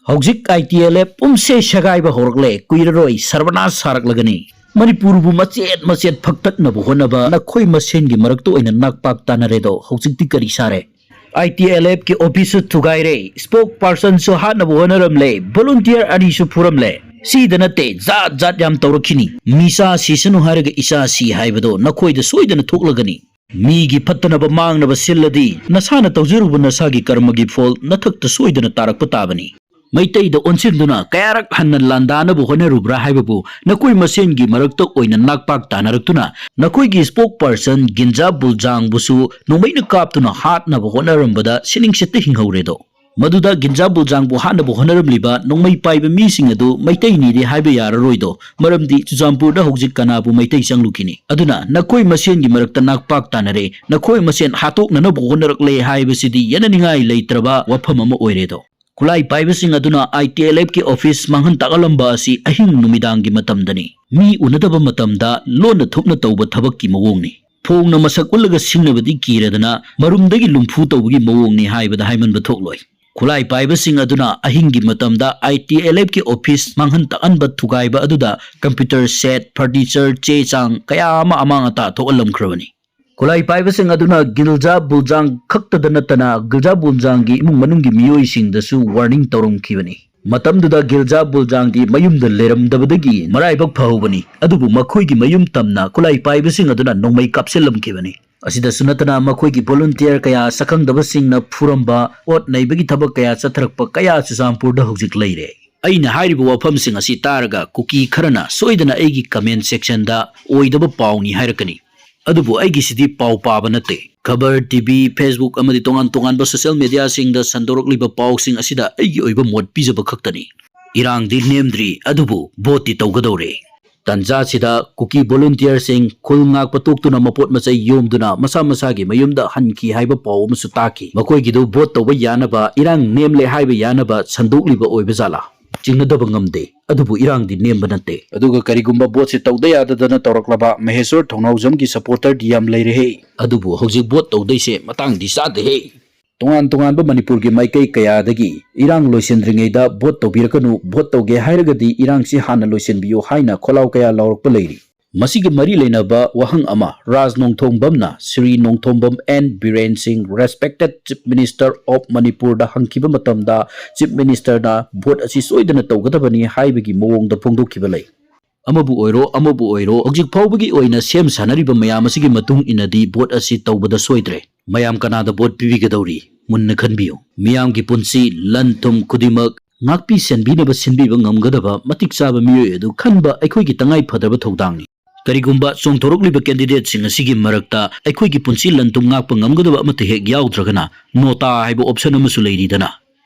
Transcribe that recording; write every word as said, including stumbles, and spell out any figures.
ꯍꯧꯖꯤꯛ ꯑꯥꯏ T L F ꯄꯨꯝꯁꯦ ꯁꯦꯒꯥꯏꯕ ꯍꯧꯔꯛꯂꯦ, ꯀꯨꯏꯔꯔꯣꯏ ꯁꯔꯕꯅꯥꯁ ꯁꯥꯔꯛꯂꯒꯅꯤ꯫ ꯃꯅꯤꯄꯨꯔꯕꯨ ꯃꯆꯦꯠ ꯃꯆꯦꯠ ꯐꯛꯇꯠꯅꯕ ꯍꯣꯠꯅꯕ ꯅꯈꯣꯏ ꯃꯁꯦꯟꯒꯤ ꯃꯔꯛꯇ ꯑꯣꯏꯅ ꯅꯥꯛꯄꯥꯛ ꯇꯥꯟꯅꯔꯦꯗꯣ ꯍꯧꯖꯤꯛꯇꯤ ꯀꯔꯤ ꯁꯥꯔꯦ? ꯑꯥꯏ ꯇꯤ ꯑꯦꯜ ꯑꯦꯐ ꯀꯤ ꯑꯣꯐꯤꯁꯁꯨ ꯊꯨꯒꯥꯏꯔꯦ, ꯁ꯭ꯄꯣꯛ ꯄꯥꯔꯁꯟꯁꯨ ꯍꯥꯠꯅꯕ ꯍꯣꯠꯅꯔꯝꯂꯦ, ꯚꯣꯂꯨꯟꯇꯤꯌꯔ ꯑꯅꯤꯁꯨ ꯐꯨꯔꯝꯂꯦ꯫ ꯁꯤꯗ ꯅꯠꯇꯦ, ꯖꯥꯠ ꯖꯥꯠ ꯌꯥꯝ ꯇꯧꯔꯛꯈꯤꯅꯤ꯫ ꯃꯤꯆꯥ ꯁꯤꯁꯅꯨ ꯍꯥꯏꯔꯒ ꯏꯆꯥ ꯁꯤ ꯍꯥꯏꯕꯗꯣ ꯅꯈꯣꯏꯗ ꯁꯣꯏꯗꯅ ꯊꯣꯛꯂꯒꯅꯤ꯫ ꯃꯤꯒꯤ ꯐꯠꯇꯅꯕ ꯃꯥꯡꯅꯕ ꯁꯤꯜꯂꯗꯤ ꯅꯁꯥꯅ ꯇꯧꯖꯔꯨꯕ ꯅꯁꯥꯒꯤ ꯀꯔꯃꯒꯤ ꯐꯣꯜ ꯅꯊꯛꯇ ꯁꯣꯏꯗꯅ ꯇꯥꯔꯛꯄ ꯇꯥꯕꯅꯤ꯫ ꯃꯩꯇꯩꯗ ꯑꯣꯟꯁꯤꯟꯗꯨꯅ ꯀꯌꯥꯔꯛ ꯍꯟꯅ ꯂꯥꯟꯗꯥꯅꯕ ꯍꯣꯠꯅꯔꯨꯕ꯭ꯔꯥ ꯍꯥꯏꯕꯕꯨ ꯅꯈꯣꯏ ꯃꯁꯦꯟꯒꯤ ꯃꯔꯛꯇ ꯑꯣꯏꯅ ꯅꯥꯛꯄꯥꯛ ꯇꯥꯅꯔꯛꯇꯨꯅ ꯅꯈꯣꯏꯒꯤ ꯁ꯭ꯄꯣꯛ ꯄꯥꯔꯁꯟ ꯒꯤꯟꯖꯥ ꯕꯨꯜꯖꯥꯡꯕꯨꯁꯨ ꯅꯣꯡꯃꯩꯅ ꯀꯥꯞꯇꯨꯅ ꯍꯥꯠꯅꯕ ꯍꯣꯠꯅꯔꯝꯕꯗ ꯁꯤꯅꯤꯡꯁꯤꯠꯇ ꯍꯤꯡꯍꯧꯔꯦꯗꯣ꯫ ꯃꯗꯨꯗ ꯒꯤꯟꯖꯥ ꯕꯨꯜꯖꯥꯡꯕꯨ ꯍꯥꯠꯅꯕ ꯍꯣꯠꯅꯔꯝꯂꯤꯕ ꯅꯣꯡꯃꯩ ꯄꯥꯏꯕ ꯃꯤꯁꯤꯡ ꯑꯗꯨ ꯃꯩꯇꯩꯅꯤꯗꯤ ꯍꯥꯏꯕ ꯌꯥꯔꯔꯣꯏꯗꯣ, ꯃꯔꯝꯗꯤ ꯆꯨꯔꯆꯥꯟꯄꯨꯔꯗ ꯍꯧꯖꯤꯛ ꯀꯅꯥꯕꯨ ꯃꯩꯇꯩ ꯆꯪꯂꯨꯈꯤꯅꯤ? ꯑꯗꯨꯅ ꯅꯈꯣꯏ ꯃꯁꯦꯟꯒꯤ ꯃꯔꯛꯇ ꯅꯥꯛꯄꯥꯛ ꯇꯥꯅꯔꯦ, ꯅꯈꯣꯏ ꯃꯁꯦꯟ ꯍꯥꯠꯇꯣꯛꯅꯅꯕ ꯍꯣꯠꯅꯔꯛꯂꯦ ꯍꯥꯏꯕꯁꯤꯗꯤ ꯌꯦꯠꯅꯅꯤꯡꯉꯥꯏ ꯂꯩꯇ꯭ꯔꯕ ꯋꯥꯐꯝ ꯑꯃ ꯑꯣꯏꯔꯦꯗꯣ꯫ ꯈꯨꯠꯂꯥꯏ ꯄꯥꯏꯕꯁꯤꯡ ꯑꯗꯨꯅ ꯑꯥꯏ ꯇꯤ ꯑꯦꯜ ꯑꯦꯐ ꯀꯤ ꯑꯣꯐꯤꯁ ꯃꯥꯡꯍꯟ ꯇꯥꯛꯍꯜꯂꯝꯕ ꯑꯁꯤ ꯑꯍꯤꯡ ꯅꯨꯃꯤꯗꯥꯡꯒꯤ ꯃꯇꯝꯗꯅꯤ꯫ ꯃꯤ ꯎꯅꯗꯕ ꯃꯇꯝꯗ ꯂꯣꯟꯅ ꯊꯨꯞꯅ ꯇꯧꯕ ꯊꯕꯛꯀꯤ ꯃꯑꯣꯡꯅꯤ꯫ ꯐꯣꯡꯅ ꯃꯁꯛ ꯎꯠꯂꯒ ꯁꯤꯡꯅꯕꯗꯤ ꯀꯤꯔꯗꯅ ꯃꯔꯨꯝꯗꯒꯤ ꯂꯨꯝꯐꯨ ꯇꯧꯕꯒꯤ ꯃꯑꯣꯡꯅꯤ ꯍꯥꯏꯕꯗ ꯍꯥꯏꯃꯟꯕ ꯊꯣꯛꯂꯣꯏ꯫ ꯈꯨꯠꯂꯥꯏ ꯄꯥꯏꯕꯁꯤꯡ ꯑꯗꯨꯅ ꯑꯍꯤꯡꯒꯤ ꯃꯇꯝꯗ ꯑꯥꯏ ꯇꯤ ꯑꯦꯜ ꯑꯦꯐ ꯀꯤ ꯑꯣꯐꯤꯁ ꯃꯥꯡꯍꯟ ꯇꯥꯛꯍꯟꯕ ꯊꯨꯒꯥꯏꯕ ꯑꯗꯨꯗ ꯀꯝꯄ꯭ꯌꯨꯇꯔ ꯁꯦꯠ, ꯐꯔꯅꯤꯆꯔ, ꯆꯦ ꯆꯥꯡ ꯀꯌꯥ ꯑꯃ ꯑꯃꯥꯡ ꯑꯇꯥ ꯊꯣꯛꯍꯜꯂꯝꯈ꯭ꯔꯕꯅꯤ꯫ ꯈꯨꯠꯂꯥꯏ ꯄꯥꯏꯕꯁꯤꯡ ꯑꯗꯨꯅ ꯒꯤꯜꯖꯥ ꯕꯨꯜꯖꯥꯡ ꯈꯛꯇꯗ ꯅꯠꯇꯅ ꯒꯤꯜꯖꯥ ꯕꯨꯜꯖꯥꯡꯒꯤ ꯏꯃꯨꯡ ꯃꯅꯨꯡꯒꯤ ꯃꯤꯑꯣꯏꯁꯤꯡꯗꯁꯨ ꯋꯥꯔꯅꯤꯡ ꯇꯧꯔꯝꯈꯤꯕꯅꯤ꯫ ꯃꯇꯝꯗꯨꯗ ꯒꯤꯜꯖꯥ ꯕꯨꯜꯖꯥꯡꯗꯤ ꯃꯌꯨꯝꯗ ꯂꯩꯔꯝꯗꯕꯗꯒꯤ ꯃꯔꯥꯏꯕꯛ ꯐꯍꯧꯕꯅꯤ, ꯑꯗꯨꯕꯨ ꯃꯈꯣꯏꯒꯤ ꯃꯌꯨꯝ ꯇꯝꯅ ꯈꯨꯠꯂꯥꯏ ꯄꯥꯏꯕꯁꯤꯡ ꯑꯗꯨꯅ ꯅꯣꯡꯃꯩ ꯀꯥꯞꯁꯤꯜꯂꯝꯈꯤꯕꯅꯤ꯫ ꯑꯁꯤꯗꯁꯨ ꯅꯠꯇꯅ ꯃꯈꯣꯏꯒꯤ ꯚꯣꯂꯨꯟꯇꯤꯌꯔ ꯀꯌꯥ ꯁꯛꯈꯪꯗꯕꯁꯤꯡꯅ ꯐꯨꯔꯝꯕ, ꯑꯣꯠ ꯅꯩꯕꯒꯤ ꯊꯕꯛ ꯀꯌꯥ ꯆꯠꯊꯔꯛꯄ ꯀꯌꯥ ꯆꯨꯔꯆꯥꯟꯄꯨꯔꯗ ꯍꯧꯖꯤꯛ ꯂꯩꯔꯦ꯫ ꯑꯩꯅ ꯍꯥꯏꯔꯤꯕ ꯋꯥꯐꯝꯁꯤꯡ ꯑꯁꯤ ꯇꯥꯔꯒ ꯀꯨꯀꯤ ꯈꯔꯅ ꯁꯣꯏꯗꯅ ꯑꯩꯒꯤ ꯀꯃꯦꯟ ꯁꯦꯛꯁꯟꯗ ꯑꯣꯏꯗꯕ ꯄꯥꯎꯅꯤ ꯍꯥꯏꯔꯛꯀꯅꯤ꯫ ꯑꯗꯨꯕꯨ ꯑꯩꯒꯤꯁꯤꯗꯤ ꯄꯥꯎ ꯄꯥꯕ ꯅꯠꯇꯦ꯫ ꯈꯕꯔ, ꯇꯤ ꯚꯤ, Facebook ꯑꯃꯗꯤ ꯇꯣꯉꯥꯟ ꯇꯣꯉꯥꯟꯕ ꯁꯣꯁꯤꯌꯦꯜ ꯃꯦꯗꯤꯌꯥꯁꯤꯡꯗ ꯁꯟꯗꯣꯔꯛꯂꯤꯕ ꯄꯥꯎꯁꯤꯡ ꯑꯁꯤꯗ ꯑꯩꯒꯤ ꯑꯣꯏꯕ ꯃꯣꯠ ꯄꯤꯖꯕ ꯈꯛꯇꯅꯤ꯫ ꯏꯔꯥꯡꯗꯤ ꯅꯦꯝꯗ꯭ꯔꯤ, ꯑꯗꯨꯕꯨ ꯚꯣꯠꯇꯤ ꯇꯧꯒꯗꯧꯔꯦ꯫ ꯇꯟꯖꯥꯁꯤꯗ ꯀꯨꯀꯤ ꯚꯣꯂꯨꯟꯇꯤꯌꯔꯁꯤꯡ ꯈꯨꯜ ꯉꯥꯛꯄ ꯇꯣꯛꯇꯨꯅ ꯃꯄꯣꯠ ꯃꯆꯩ ꯌꯣꯝꯗꯨꯅ ꯃꯁꯥ ꯃꯁꯥꯒꯤ ꯃꯌꯨꯝꯗ ꯍꯟꯈꯤ ꯍꯥꯏꯕ ꯄꯥꯎ ꯑꯃꯁꯨ ꯇꯥꯈꯤ꯫ ꯃꯈꯣꯏꯒꯤꯗꯨ ꯚꯣꯠ ꯇꯧꯕ ꯌꯥꯅꯕ, ꯏꯔꯥꯡ ꯅꯦꯝꯂꯦ ꯍꯥꯏꯕ ꯌꯥꯅꯕ ꯁꯟꯗꯣꯛꯂꯤꯕ ꯑꯣꯏꯕ ꯖꯥꯠꯂꯥ? ꯆꯤꯡꯅꯗꯕ ꯉꯝꯗꯦ, ꯑꯗꯨꯕꯨ ꯏꯔꯥꯡꯗꯤ ꯅꯦꯝꯕ ꯅꯠꯇꯦ꯫ ꯑꯗꯨꯒ ꯀꯔꯤꯒꯨꯝꯕ ꯚꯣꯠꯁꯦ ꯇꯧꯗ ꯌꯥꯗꯗꯅ ꯇꯧꯔꯛꯂꯕ ꯃꯍꯦꯁꯣꯔ ꯊꯧꯅꯥꯎꯖꯝꯒꯤ ꯁꯄꯣꯔꯇꯔꯗꯤ ꯌꯥꯝ ꯂꯩꯔꯦꯍꯦ꯫ ꯑꯗꯨꯕꯨ ꯍꯧꯖꯤꯛ ꯚꯣꯠ ꯇꯧꯗꯣꯏꯁꯦ ꯃꯇꯥꯡꯗꯤ ꯆꯥꯗꯦꯍꯦ꯫ ꯇꯣꯉꯥꯟ ꯇꯣꯉꯥꯟꯕ ꯃꯅꯤꯄꯨꯔꯒꯤ ꯃꯥꯏꯀꯩ ꯀꯌꯥꯗꯒꯤ ꯏꯔꯥꯡ ꯂꯣꯏꯁꯤꯟꯗ꯭ꯔꯤꯉꯩꯗ ꯚꯣꯠ ꯇꯧꯕꯤꯔꯛꯀꯅꯨ, ꯚꯣꯠ ꯇꯧꯒꯦ ꯍꯥꯏꯔꯒꯗꯤ ꯏꯔꯥꯡꯁꯤ ꯍꯥꯟꯅ ꯂꯣꯏꯁꯤꯟꯕꯤꯌꯨ ꯍꯥꯏꯅ ꯈꯣꯜꯂꯥꯎ ꯀꯌꯥ ꯂꯥꯎꯔꯛꯄ ꯂꯩꯔꯤ꯫ ꯃꯁꯤꯒꯤ ꯃꯔꯤ ꯂꯩꯅꯕ ꯋꯥꯍꯪ ꯑꯃ ꯔꯥꯖ ꯅꯣꯡꯊꯣꯡꯕꯝꯅ ꯁ꯭ꯔꯤ ꯅꯣꯡꯊꯣꯝꯕꯝ ꯑꯦꯟ ꯕꯤꯔꯦꯟ ꯁꯤꯡ, respected Chief Minister of ꯃꯅꯤꯄꯨꯔꯗ ꯍꯪꯈꯤꯕ ꯃꯇꯝꯗ, Chief Ministerꯅ ꯚꯣꯠ ꯑꯁꯤ ꯁꯣꯏꯗꯅ ꯇꯧꯒꯗꯕꯅꯤ ꯍꯥꯏꯕꯒꯤ ꯃꯑꯣꯡꯗ ꯐꯣꯡꯗꯣꯛꯈꯤꯕ ꯂꯩ꯫ ꯑꯃꯕꯨ ꯑꯣꯏꯔꯣ, ꯑꯃꯕꯨ ꯑꯣꯏꯔꯣ, ꯍꯧꯖꯤꯛ ꯐꯥꯎꯕꯒꯤ ꯑꯣꯏꯅ ꯁꯦꯝ ꯁꯥꯅꯔꯤꯕ ꯃꯌꯥꯝ ꯑꯁꯤꯒꯤ ꯃꯇꯨꯡ ꯏꯟꯅꯗꯤ ꯚꯣꯠ ꯑꯁꯤ ꯇꯧꯕꯗ ꯁꯣꯏꯗ꯭ꯔꯦ꯫ ꯃꯌꯥꯝ ꯀꯅꯥꯗ ꯚꯣꯠ ꯄꯤꯕꯤꯒꯗꯧꯔꯤ? ꯃꯨꯟꯅ ꯈꯟꯕꯤꯌꯨ꯫ ꯃꯤꯌꯥꯝꯒꯤ ꯄꯨꯟꯁꯤ, ꯂꯟ ꯊꯨꯝ ꯈꯨꯗꯤꯡꯃꯛ ꯉꯥꯛꯄꯤ ꯁꯦꯟꯕꯤꯅꯕ ꯁꯤꯟꯕꯤꯕ ꯉꯝꯒꯗꯕ ꯃꯇꯤꯛ ꯆꯥꯕ ꯃꯤꯑꯣꯏ ꯑꯗꯨ ꯈꯟꯕ ꯑꯩꯈꯣꯏꯒꯤ ꯇꯉꯥꯏ ꯐꯗ꯭ꯔꯕ ꯊꯧꯗꯥꯡꯅꯤ꯫ ꯀꯔꯤꯒꯨꯝꯕ ꯆꯣꯡꯊꯣꯔꯛꯂꯤꯕ candidateꯁꯤꯡ ꯑꯁꯤꯒꯤ ꯃꯔꯛꯇ ꯑꯩꯈꯣꯏꯒꯤ ꯄꯨꯟꯁꯤ ꯂꯟ ꯊꯨꯝ ꯉꯥꯛꯄ ꯉꯝꯒꯗꯕ ꯑꯃꯠꯇ ꯍꯦꯛ ꯌꯥꯎꯗ꯭ꯔꯒꯅ, ꯅꯣꯇꯥ ꯍꯥꯏꯕ option ꯑꯃꯁꯨ ꯂꯩꯔꯤꯗꯅ꯫